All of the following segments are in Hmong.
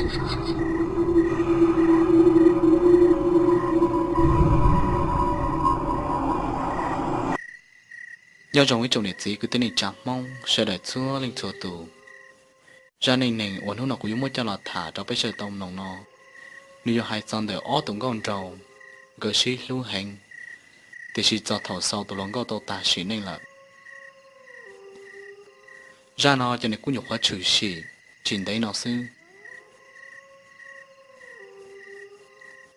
Nyob zoo ib tsoom niam txiv kwv tij neej tsa Hmoob sawv daws txhua leej txhua tus. Zaj neej neeg uas hnub no kuv yuav muab coj los tham rau peb sawv daws tau mloog no, nws yog hais txog ntawm ob tug nkauj nraug, nkawd sib hlub heev, tiam sis txog thaum xaus tus hluas nkauj tau tag sim neej lawm. Zaj no ces nws kuj nyuam qhuav tshwm sim tsis ntev no xwb.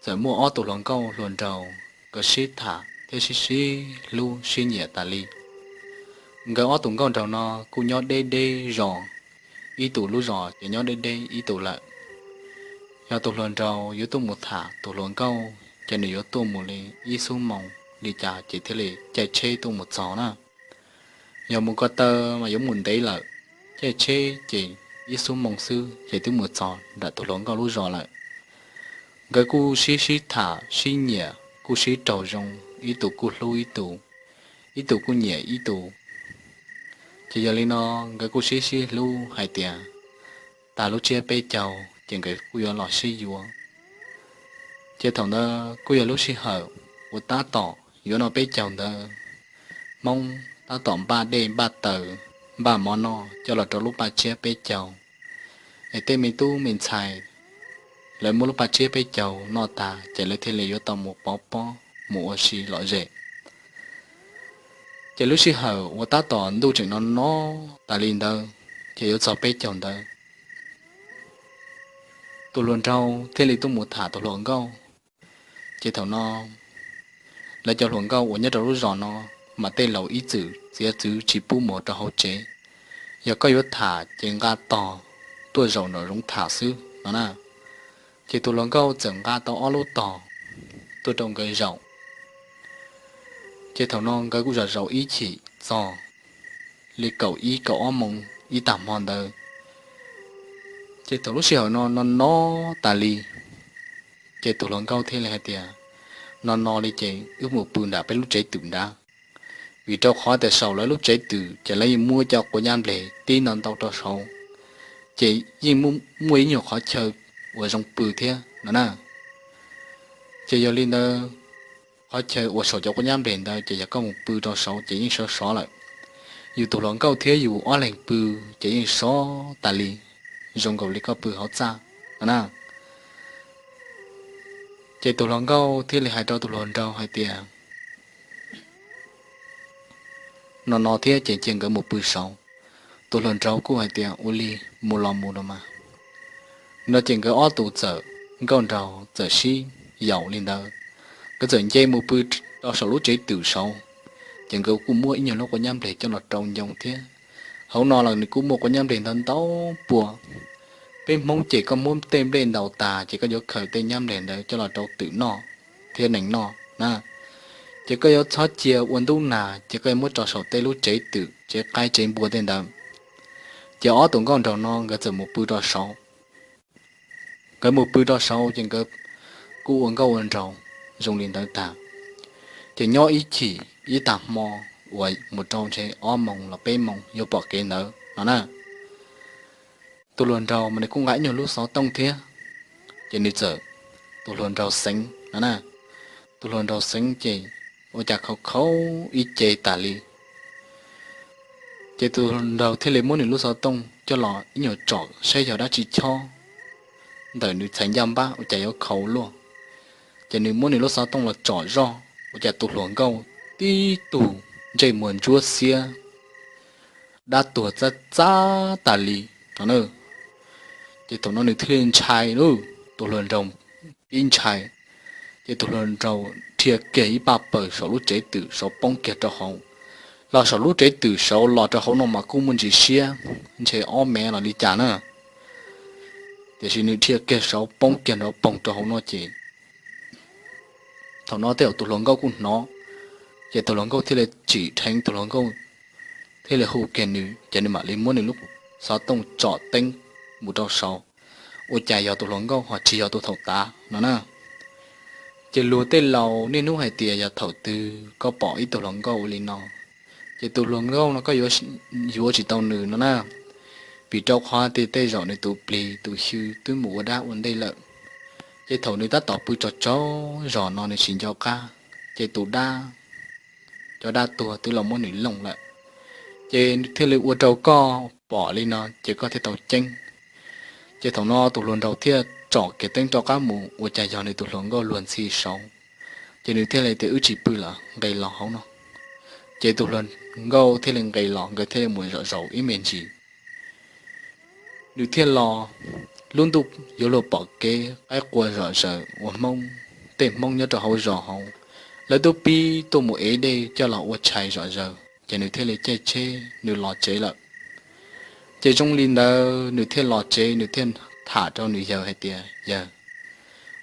Txawm muaj ob tug hluas nkauj hluas nraug, nkawd sib tham thiab sib sib hlub sib nyiam tas li. Nkawd ob tug nkauj nraug no kuj nyob deb deb zos, ib tug lub zos ces nyob deb deb ib tug lawm. Yog tus hluas nraug yuav tuaj mus tham tus hluas nkauj ces nws yuav tuaj mus li ib xuab moos li cas ces thiaj li caij tsheb tuaj mus txog na. Yog mus ko taw mas yuav mus ntev lawm, caij tsheb ces ib xuab moos xwb ces twb mus txog nram tus hluas nkauj lub zos lawm. Nkawd kuj sib sib tham sib nyiam, kuj sib raug zoo, ib tug kuj hlub ib tug, ib tug kuj nyiam ib tug. Ces yog li no, nkawd kuj sib sib hlub hais tias tag lub tsiab peb caug ces nkawd kuj yuav los sib yuav. Ces thaum ntawd kuj yog lub sij hawm uas tab tom yuav noj peb caug ntawd, Hmoob tab tom npaj dej npaj taws, npaj mov noj coj los rau lub paj tsiab peb caug, es tej me tub me ntxhais lawv muab lub paj tsiab peb caug noj tag ces lawv thiaj li yuav tau mus pov pob mus ua si lom zem. Ces lub sij hawm uas tab tom ntuj tseem no no tas li ntawd, ces yuav txog peb caug ntawd, tus hluas nraug thiaj li tuaj mus tham tus hluas nkauj. Ces thaum no lawv cov hluas nkauj uas nyob rau lub zos no mas tej laus ib txwm txiav txwv tsis pub mus rau hauv tsev. Yog koj yuav tham ces nqa tog tuaj zaum nraum zoov tham xwb no na. Ces tus hluas nkauj txawm nqa tau ob lub tog tuaj rau nkawd zaum. Ces thaum no nkawd kuj zaum zaum ib chim txog li kaum ib kaum ob moos ib tag hmo ntawd. Ces thaum lub sij hawm no no no tas li, ces tus hluas nkauj thiaj li hais tias, no no li ces wb mus pw nram peb lub tsev twm nrad, vim rau qhov tias saum lawv lub tsev twm ces lawv yeej muab cov quav nyab npleg tib ntau ntau rau saud, ces yeej muaj ib nyuag qhov chaw uas zoo pw thiab no na. Ces yog li ntawd, qhov chaw uas saum cov quav nyab npleg ntawd ces yog koj mus pw rau saud ces yeej sov sov lawm. Yus tus hluas nkauj thiab yus ob leeg pw ces yeej sov tas li, zoo nkaus li koj pw hauv txaj no na. Ces tus hluas nkauj thiaj li hais rau tus hluas nraug hais tias, no no thiab ces cia nkawd mus pw saud. Tus hluas nraug kuj hais tias ua li, mus los mus los mas. No ces nkawd ob tug txawm, nkauj nraug txawm sib yaum li ntawd, nkawd txawm nce mus pw rau saum lub tsev twm saud. Ces nkawd kuj muab ib nyuag lub quav nyab npleg coj los rau ncoo thiab. Hauv no los nws kuj muaj quav nyab npleg ntau ntau pua. Peb Hmoob ces koj muab tej nplej ntaus tas ces koj yuav khaws tej nyab npleg ntawd coj los rau twm noj thiab nees noj na. Ces koj yuav txhob cia ua ntub nag ces koj yuav muab rau saum tej lub tsev twm tsev qaib tsev npua tej ntawd. Ces ob tug nkauj nraug no nkawd txawm mus pw rau saud. Nkawd mus pw rau saud ces nkawd kuj ua nkauj ua nraug zoo li ntawd tag. Ces nyob ib chim ib tag hmo uas mus rau ntshe ob moos los peb moos yuav pom kev ntawd no na. Tus hluas nraug mas nws kuj nqa ib nyuag lub xov tooj thiab, ces nws txawm, tus hluas nraug xeev no na, tus hluas nraug xeev ces ua cas khauv khauv ib ce tas li. Ces tus hluas nraug thiaj li muab nws lub xov tooj coj los ib nyuag tsom saib yog dab tsi chob ntawm nws txhais ncaj npab ua cas yuav khauv luaj. Ces nws muab nws lub xov tooj los tsom zoj ua cas tus hluas nkauj tib tug ntsej muag ntsuab xiab, dab tuag txab txab tas li no. Ces thaum no nws thiaj li ntshai lauj, tus hluas nraug pib ntshai. Ces tus hluas nraug dhia kiag ib paj paws saum lub tsev twm saud poob kiag rau hauv. Los saum lub tsev twm saud los rau hauv no mas kuj muaj ntsis siab, ntshe ob mev los li cas na. Tiam sis nws dhia kiag saud poob kiag nrov poog rau hauv no ces thaum no tej zaum tus hluas nkauj kuj hnov, ces tus hluas nkauj thiaj li tsim dheev, tus hluas nkauj thiaj li hu kiag nws ces nws mam li muab nws lub xov tooj tsom teeb mus rau saud, ua cas yog tus hluas nkauj ho tsis yog tus thaum tav no na. Ces luag tej laus niaj hnub hais tias yog thaum twg koj pom ib tug hluas nkauj ua li no, ces tus hluas nkauj no koj yuav, yuav tsis tau nws no na. vim rau qhov tias tej zaum nws tus plig tus xyw twb mus ua dab ua ntej lawm. Ces thaum nws tab tom pw tsaug tsaug zog no nws tsis nco qab, ces tus dab, cov dab tuag twb los muab nws looj lawm. Ces thiaj li ua rau koj pom li no ces koj thiaj tau ceeb. Ces thaum no tus hluas nraug thiaj tsom kiag teeb rov qab mus ua cas yog nws tus hluas nkauj luag ntxhi saud. Ces nws thiaj li tias wb tsis pw lawm, nqis los hauv no. Ces tus hluas nkauj thiaj li nqis los, nkawd thiaj li mus zom zaws ib me ntsis. Nws thiaj los, lub ntuj yuav luag pom kev qaib qua zom zaws uas Hmoob, tej Hmoob nyob rau hauv zos hauv, lawv twb pib tuaj mus ev dej coj los ua tshais zom zaws, ces nws thiaj li caij tsheb nws los tsev lawm. Ces zoo li ntawd nws thiaj los tsev, nws thiaj tham rau nws yawg hais tias, Yawg,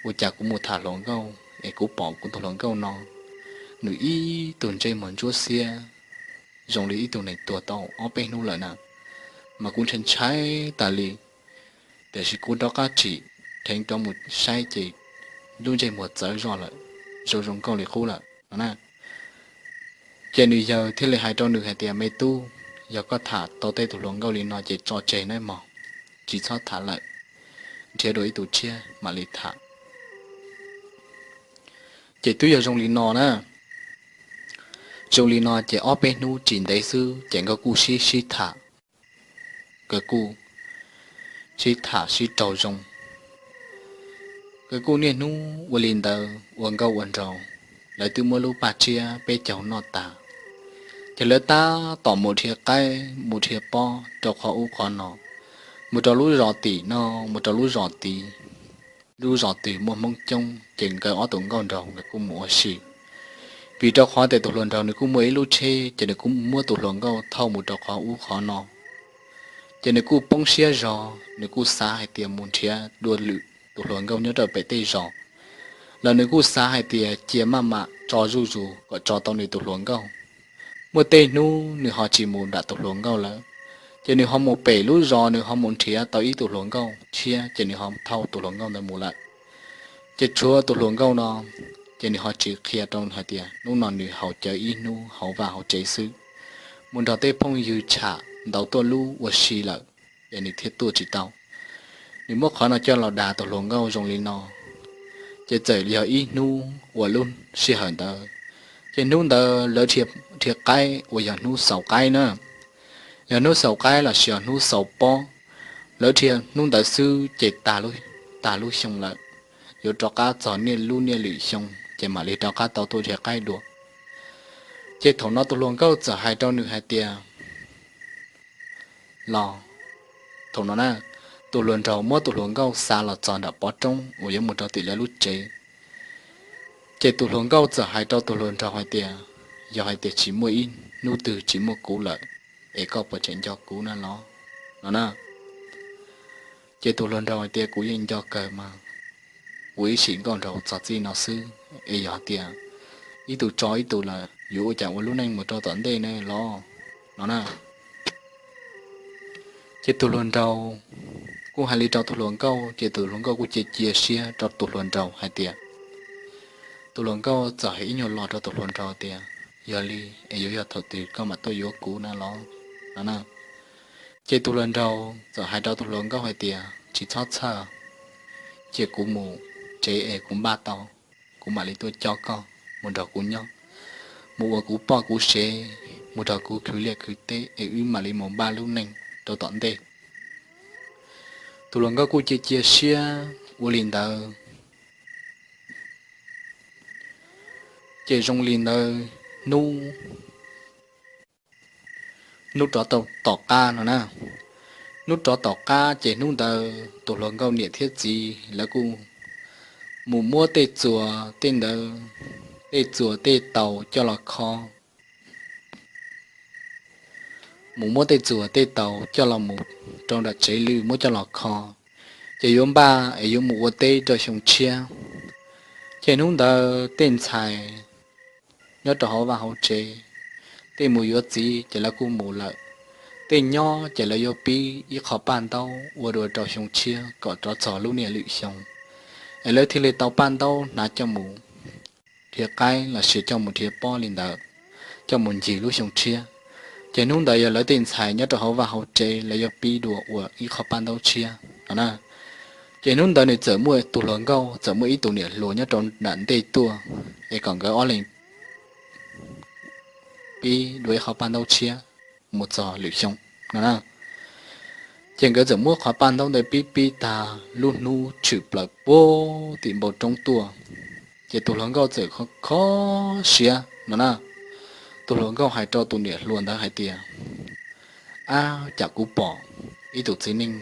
ua cas kuv mus tham hluas nkauj es kuv pom kuv tus hluas nkauj no, nws ib tug ntsej muag ntsuab xiab zoo li ib tug neeg tuag tau ob peb hnub lawm na, mas kuv ntshai ntshai tas li. Tiam sis kuv rov qab tsim dheev rov mus saib ces lub ntsej muag txawv zog lawm, zoo zoo nkauj li qub lawm no na. Ces nws yawg thiaj li hais rau nws hais tias, Me tub, yog koj tham tau tej tus hluas nkauj li no ces tso tseg nawb mog, tsis txhob tham lawm, nrhiav dua ib tug tshiab mam li tham. Ces twb yog zoo li no na, zoo li no ces ob peb hnub tsis ntev xwb ces nkawd kuj sib sib tham, nkawd kuj sib tham sib raug zoo. Nkawd kuj niaj hnub ua li ntawd ua nkauj ua nraug, lawv twb muab lub paj tsiab peb caug noj tas, ces lawv tab tom mus dhia qaib mus dhia pob rau qhov ub qhov no, mus rau lub zos tim no, mus rau lub zos tid, lub zos twg muaj Hmoob coob ces nkawd ob tug nkauj nraug nkawd kuj mus ua si. Vim rau qhov tias tus hluas nraug nws kuj muaj ib lub tsheb ces nws kuj muab tus hluas nkauj thauj mus rau qhov ub qhov no. Ces nws kuj poob siab zog, nws kuj xav hais tias mus nrhiav dua lwm tus hluas nkauj nyob rau pem tej zos, los nws kuj xav hais tias cia maj mam tso zuj zus kom tso tau nws tus hluas nkauj. Muaj tej hnub nws ho tsis mus nram tus hluas nkauj lawm, ces nws ho mus pem lub zos nws ho mus nrhiav tau ib tug hluas nkauj tshiab ces nws ho thauj tus hluas nkauj ntawd mus lawm. Ces tshuav tus hluas nkauj no, ces nws ho tsis qhia rau hais tias hnub no nws haus cawv ib hnub hauv vaj hauv tsev xwb, mus nrog tej phooj ywg tsham ntau tuaj lub ua si lawm, ces nws thiaj tuaj tsis tau. Nws muab qhov no coj los dag tus hluas nkauj zoo li no, ces txawm yog ib hnub uas lub sij hawm ntawd, ces hnub ntawd lawv dhia qaib uas yog hnub xaus qaib na, yog hnub xaus qaib los sis yog hnub xaus pob, lawv dhia hnub ntawd xwb ces tag lub xyoo lawm, yuav rov qab txog niaj lub niaj lwm xyoo ces mam li rov qab tau tuaj dhia qaib dua. Ces thaum no tus hluas nkauj txawm hais rau nws hais tias, Los, thaum no na, tus hluas nraug muab tus hluas nkauj xa los txog nram pov roob uas yuav mus rau tim lawv lub tsev. Ces tus hluas nkauj txawm hais rau tus hluas nraug hais tias, Yog hais tias tsis muaj ib hnub twg tsis muaj kuv lawm, es koj puas tseem nco kuv na los? No na. Ces tus hluas nraug hais tias, Kuv yeej nco kawg mas, ua ib sim nkauj nraug txog txij no xwb, es yog tias ib tug tso ib tug lawm yuav ua cas ua lub neej mus rau tom ntej ne los? No na. Ces tus hluas nraug kuj hais li rau tus hluas nkauj, ces tus hluas nkauj kuj cia cia siab rau tus hluas nraug hais tias, tus hluas nkauj txawm hais ib nyuag lo rau tus hluas nraug tias, Yog li es yuav yog thaum twg koj mam tuaj yuav kuv na los? No na. Ces tus hluas nraug txawm hais rau tus hluas nkauj hais tias, Tsis txhob txhawj, cia kuv mus tsev es kuv npaj tau, kuv mam li tuaj coj koj mus nrog kuv nyob, mus ua kuv poj kuv sev, mus nrog kuv khwv liaj khwv teb es wb mam li mus npaj lub neej rau tom ntej. Tus hluas nkauj kuj cia cia siab ua li ntawd. Ces zoo li ntawd, hnub, hnub rov tom qab no na, hnub rov tom qab ces hnub ntawd tus hluas nkauj niam thiab txiv lawv kuj mus muab tej txuas tej ntawd, tej txuas tej taus coj los kho, mus muab tej txuas tej taus coj los mus rau nram tsev lwj muab coj los kho, ces yuav npaj es yuav mus ua teb rau xyoo tshiab. Ces hnub ntawd tej ntxhais nyob rau hauv vaj hauv tsev, tej mus yuav txiv ces lawv kuj mus lawm, tej nyob ces lawv yuav pib ib qho paj ntaub ua dua rau xyoo tshiab kom rov txog lub niaj lwm xyoo, es lawv thiaj li tau paj ntaub hnav coj mus dhia qaib los sis coj mus dhia pob li ntawd, coj mus ncig lub xyoo tshiab. Ces hnub ntawd yog lawv tej ntxhais nyob rau hauv vaj hauv tsev lawv yuav pib dua ua ib qhov paj ntaub tshiab no na. Ces hnub ntawd nws txawm muaj tus hluas nkauj txawm muaj ib tug niam hluas nyob rau nram ntej tuaj, es kom nkawd ob leeg pib dua ib qhov paj ntaub tshiab mus txog lwm xyoo no na. Ces nkawd txawm muab qhov paj ntaub ntawd pib pib tag lub hnub tshwm plaws puag tim npoo roob tuaj. Ces tus hluas nkauj txawm kho kho siab no na. Tus hluas nkauj hais rau tus niam hluas ntawd hais tias, Ab, cas kuv pom ib tug txiv neej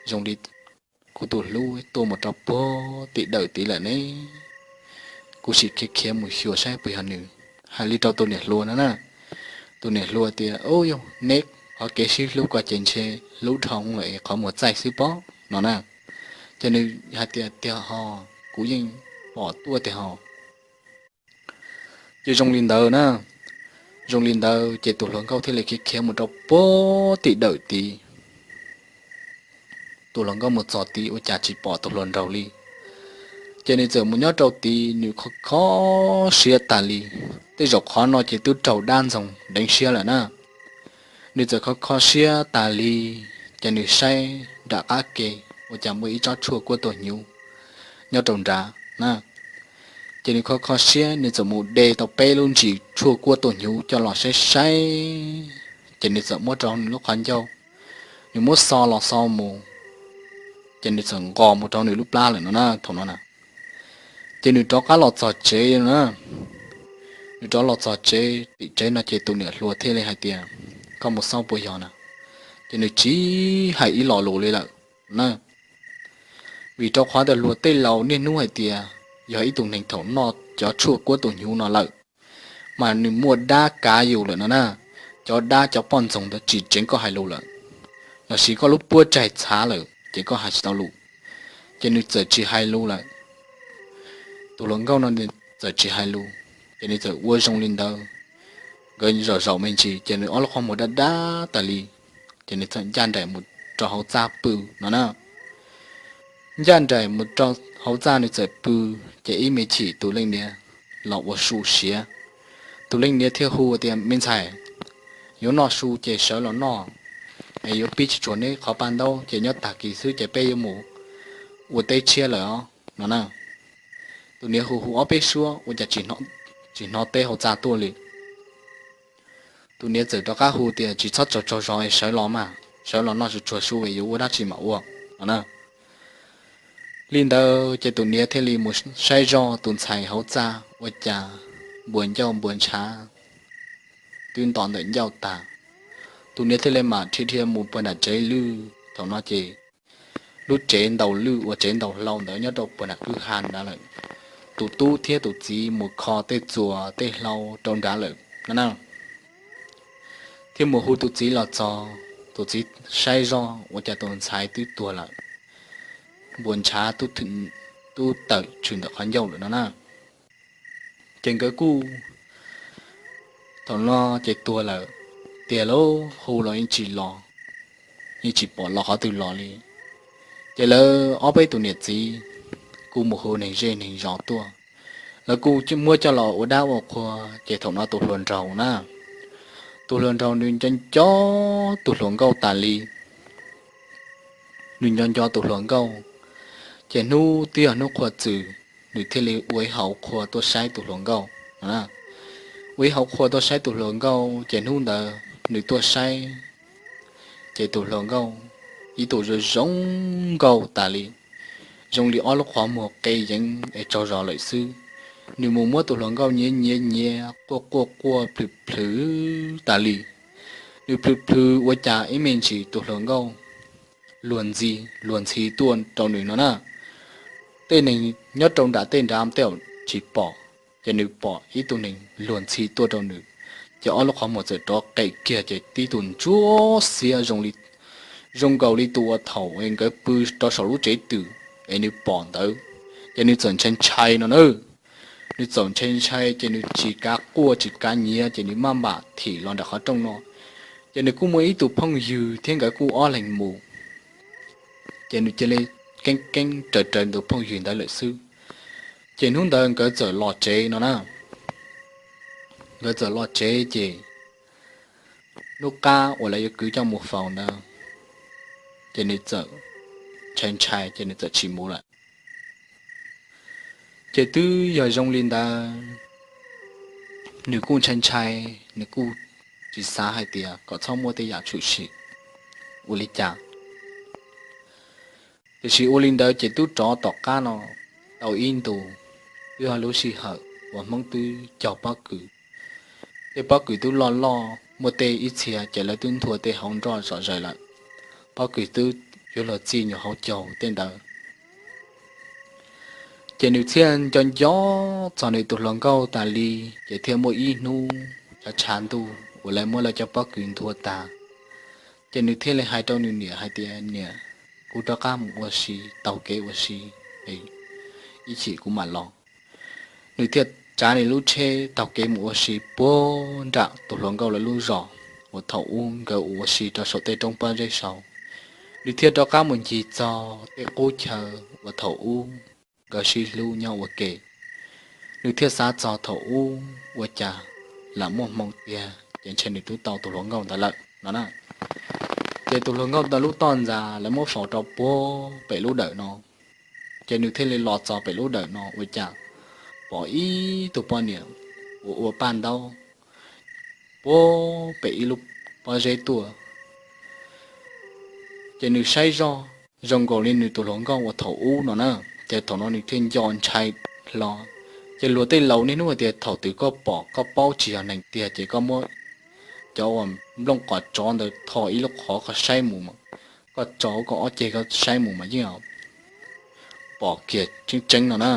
zoo li kuv tus hlub tuaj mus rau puag tim dawm tid lawm ne. Kuv sim khiav khiav mus xyuas saib puas yog nws. Hais li rau tus niam hluas no na. Tus niam hluas tias, Ub, yog neb qhov kev sib hlub ko ces ntshe hlub dhau lawm es qhov muag txaij xwb pob no na. Ces nws hais tias, Tiag ho, kuv yeej pom tuaj tiag ho. Ces zoo li ntawd na, zoo li ntawd ces tus hluas nkauj thiaj li khiav khiav mus rau puag tim dawm tid. Tus hluas nkauj mus txog tid ua cas tsis pom tus hluas nraug li. Ces nws txawm mus nyob rau tid nws kho kho siab tas li. Tej zaum qhov no ces twb raug dab ntxoog deev siab lawm na. Nws txawm kho kho siab tas li, ces nws saib nram qab ke ua cas muaj ib tsob tshuaj kuab tuag hnyuv nyob rau nrad na. Ces nws kho kho siab nws txawm mus de tau peb lub ntsis tshuaj kuab tuag hnyuv coj los saib saib, ces nws txawm muab rau nws lub qhov ncauj, nws muab xo los xo mus, ces nws txawm nqos mus rau nws lub plab lawm no na thaum no na. Ces nws rov qab los txog tsev na. Nws rov los txog tsev tim tsev no ces tus niam hluas thiaj li hais tias, Koj mus xauj puas yog na? Ces nws tsis hais ib lo lus li lawm na. Vim rau qhov tias luag tej laus niaj hnub hais tias yog ib tug neeg thaum noj cov tshuaj kuab tuag hnyuv no lawm, mas nws muaj dab kav yus lawm no na. Cov dab cov poj ntxoog ntawd tsis tseev koj hais lus lawm, los sis koj lub puab tsaig txhav lawm ces koj hais tsis tau lus. Ces nws txawm tsis hais lus lawm. Tus hluas nkauj no nws txawm tsis hais lus, ces nws txawm ua zoo li ntawd. Nkawd zaum zaum me ntsis ces nws ob lub qhov muag dab dab tas li, ces nws txawm ncaj nraim mus rau hauv txaj pw no na. Ncaj nraim mus rau hauv txaj nws txawm pw, ces ib me chim tus leej niam los ua su siav. Tus leej niam thiaj hu tias, Me ntxhais, yuav noj su ces sawv los noj, es yuav pib tsis tsuas neb qhov paj ntaub ces nyob tag kis xwb ces peb yuav mus ua teb tshiab lawm os no na. Tus niam hu hu ob peb suab ua cas tsis hnov teb hauv txaj tuaj li. Tus niam txawm rov qab hu tias, Tsis txhob tsaug tsaug zog es sawv los mas, sawv los noj tsuag tsuag su es yuav ua dab tsi mam ua no na. Li ntawd ces tus niam thiaj li mus saib zoj tus ntxhais hauv txaj ua cas npuas ncauj npuas ntshav twb ntom ntawm ncauj tag. Tus niam thiaj li mam dhia dhia mus puag nram tsev lwj. Thaum no ces lub tsev ntaus lwj uas tsev ntaus hlau ntawd nyob rau puag nram kwj ha nrad lawm. Tus tub thiab tus txiv mus kho tej txuas tej hlau rau nrad lawm no na. Thiaj mus hu tus txiv los txog, tus txiv saib zoj ua cas tus ntxhais twb tuag lawm, npuas ntshav twb tawm tshwm ntawm qhov ncauj lawm no na. Ces nkawd kuj, thaum no ces tuag lawm, tiag lauj, hu los yeej tsis los, yeej tsis pom los qhov twg los li. Ces lawv ob peb tus niam txiv kuj mus hu neeg zej neeg zos tuaj, lawv kuj muab coj los ua dab ua qhua. Ces thaum no tus hluas nraug na, tus hluas nraug nws nco nco tus hluas nkauj tas li. Nws nco nco tus hluas nkauj, ces hnub twb yog hnub qhua txws, nws thiaj li ua ib hauv qhua tuaj saib tus hluas nkauj. Ua ib hauv qhua tuaj saib tus hluas nkauj ces hnub ntawd nws tuaj saib, ces tus hluas nkauj ib tug zoo zoo nkauj tas li, zoo li ob lub qhov muag qe yeev es tsaug zog lawm xwb. Nws mus muab tus hluas nkauj nyiav nyiav nyiav quaj quaj quaj plhws plhws tas li. Nws plhws plhws ua cas ib me ntsis tus hluas nkauj luag ntxhi luag ntxhi tuaj rau nws no na. Tej neeg nyob rau nram tej nrad tej tsis pom, ces nws pom ib tug neeg luag ntxhi tuaj rau nws, ces ob lub qhov muag txawm rov qem kiag ces tib tug ntsuab xiab zoo nkaus li tus uas thaum es nkawd pw rau saum lub tsev twm es nws pom ntawd, ces nws txawm ntshai ntshai no na. Nws txawm ntshai ntshai ces nws tsis kav quaj tsis kav nyiav ces nws maj mam thim los nram qhov rooj no. Ces nws kuj muaj ib tug phooj ywg thiab nkawd kuj ob leeg mus, ces nws cia li keeb keeb raws raws tus phooj ywg ntawd lawm xwb. Ces hnub ntawd nkawd txawm los tsev no na. Nkawd txawm los tsev ces hnub qab uas lawv yuav kwv coj mus faus ntawd, ces nws txawm ntshai ntshai ces nws txawm tsis mus lawm. Ces twb yog zoo li ntawd, nws kuj ntshai ntshai, nws kuj tsis xav hais tias kom txhob muaj tej yam tshwm sim ua li cas. Tiam sis ua li ntawd ces twb rov tom qab no tau ib ntus, twb yog lub sij hawm uas Hmoob twb cog pob kws. Tej pob kws twb loj loj, muaj tej ib txhia ces lawv twb nthua tej hauv nroj zom zaws lawm. Pob kws twb yuav luag txij nyuag hauv caug tej ntawd. Ces nws thiaj nco nco txog nws tus hluas nkauj tas li, ces thiaj muaj ib hnub tshav tshav ntuj uas lawv muab lawv cov pob kws nthua tas. Ces nws thiaj li hais rau nws niam hais tias, Niam, kuv rov qab mus ua si, taug kev ua si, ib chim kuv mam los. Nws thiaj tsav nws lub tsheb taug kev mus ua si puag nram tus hluas nkauj lawv lub zos uas thaum ub nkawd ua si rau saum tej roob pob zeb saud. Nws thiaj rov qab mus ncig txog tej qub chaw uas thaum ub nkawd sib hlub nyob ua ke. Nws thiaj xav txog thaum ub ua cas lam muaj hmoo tiag ces ntshe nws twb tau tus hluas nkauj ntawd lawm no na. Ces tus hluas nkauj ntawd lub toj ntxas lawv muab faus rau puag pem lub dawm no. Ces nws thiaj li los txog pem lub dawm no ua cas pom ib tug poj niam uas ua paj ntaub puag pem ib lub pob zeb tuaj. Ces nws saib zoj zoo nkaus li nws tus hluas nkauj uas thaum ub no na. Ces thaum no nws thiaj nco ntshai hlo. Ces luag tej laus niaj hnub hais tias thaum twg koj pom koj paub tsis yog neeg tiag ces koj muab cov uas nplooj qos tsov ntawd tho ib lub qhov koj saib mus, koj tso koj ob ceg koj saib mus mas yeej pom kiag tseeb tseeb no na.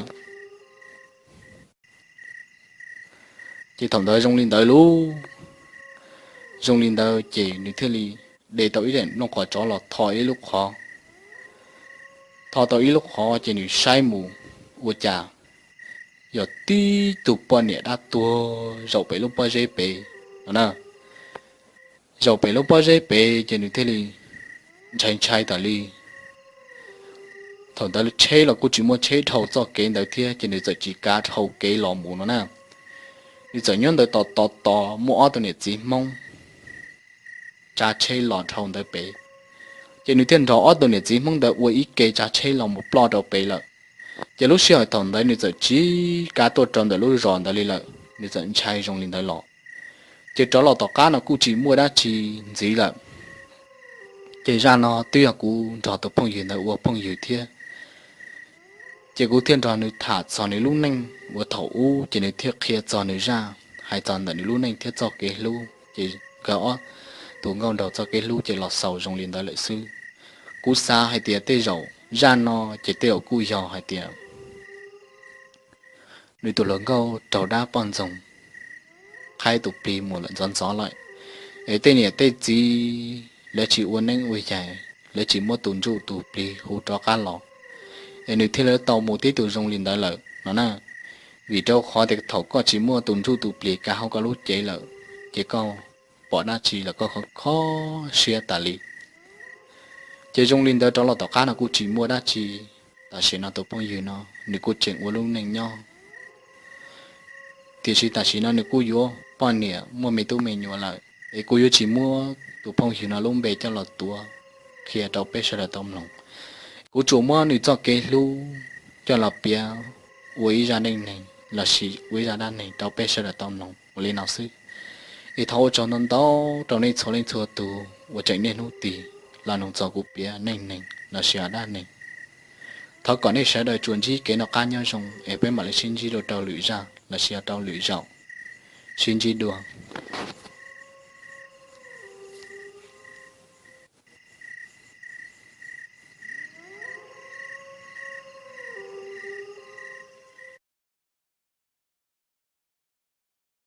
Ces thaum ntawd zoo li ntawd lauj, zoo li ntawd ces nws thiaj li de tau ib daim nplooj qos tsov los tho ib lub qhov. Tho tau ib lub qhov ces nws saib mus ua cas yog tib tug poj niam dab tuag zaum pem lub pob zeb pem no na. Zaum pem lub pob zeb pem ces nws thiaj li ntshai ntshai tas li. Thaum ntawd tsheb los kuj tsis muaj tsheb dhau txoj kev ntawd thiab ces nws txawm tsis kav dhau kev los mus no na. Nws txawm nyob ntawd tos tos tos muaj ob tug niam txiv Hmoob tsav tsheb los dhau ntawd pem. Ces nws thiaj nrog ob tug niam txiv Hmoob ntawd ua ib ke tsav tsheb los mus ploj rau pem lawm. Ces lub sij hawm thaum ntawd nws txawm tsis kav tuaj rau ntawm lub zos ntawd li lawm, nws txawm ntshai zoo li ntawd los. Ces rov los tom qab no kuj tsis muaj dab tsi ntxiv lawm. Ces zaj no twb yog kuv nrog tus phooj ywg ntawd ua phooj ywg thiab. Ces kuv thiaj nrog nws tham txog nws lub neej uas thaum ub, ces nws thiaj qhia txog nws zaj, hais txog ntawm nws lub neej thiab txoj kev hlub. Ces nkawd ob tug nkauj nraug txoj kev hlub ces los xaus zoo li ntawd lawm xwb. Kuv xav hais tias tej zaum zaj no ces tej zaum kuj yog hais tias nws tus hluas nkauj raug dab poj ntxoog qhaib tus plig mus lawm ntxov ntxov lawm, es tej niam tej txiv lawv tsis ua neeb ua yaig, lawv tsis muab tus ntsuj tus plig hu rov qab los, es nws thiaj li tau mus tib tug zoo li ntawd lawm no na. Vim rau qhov tias thaum koj tsis muaj tus ntsuj tus plig kav hauv koj lub cev lawm, ces koj pom dab tsi los koj kho kho siab tas li. Ces zoo li ntawd rov los tom qab no kuj tsis muaj dab tsi. Tam sim no tus phooj ywg no nws kuj tseem ua lub neej nyob, tiam sis tam sim no nws kuj yuav poj niam muaj me tub me nyuam lawm, es kuv yuav tsis muab tus phooj ywg no lub npe coj los tuav qhia rau peb sawv daws tau mloog. Kuv tsuas muab nws txoj kev hlub coj los piav ua ib zaj neej neeg lossis ua ib zaj dab neeg rau peb sawv daws tau mloog ua li no xwb. Es thov ua tsaug ntau ntau rau nej txhua leej txhua tus uas tseem niaj hnub tig los mloog txog kuv piav neej neeg lossis dab neeg. Thov kom nej sawv daws tsuas ntsib kev noj qab nyob zoo es peb mam li sib ntsib dua rau lwm zaj lossis rau lwm zaus. Sib ntsib dua.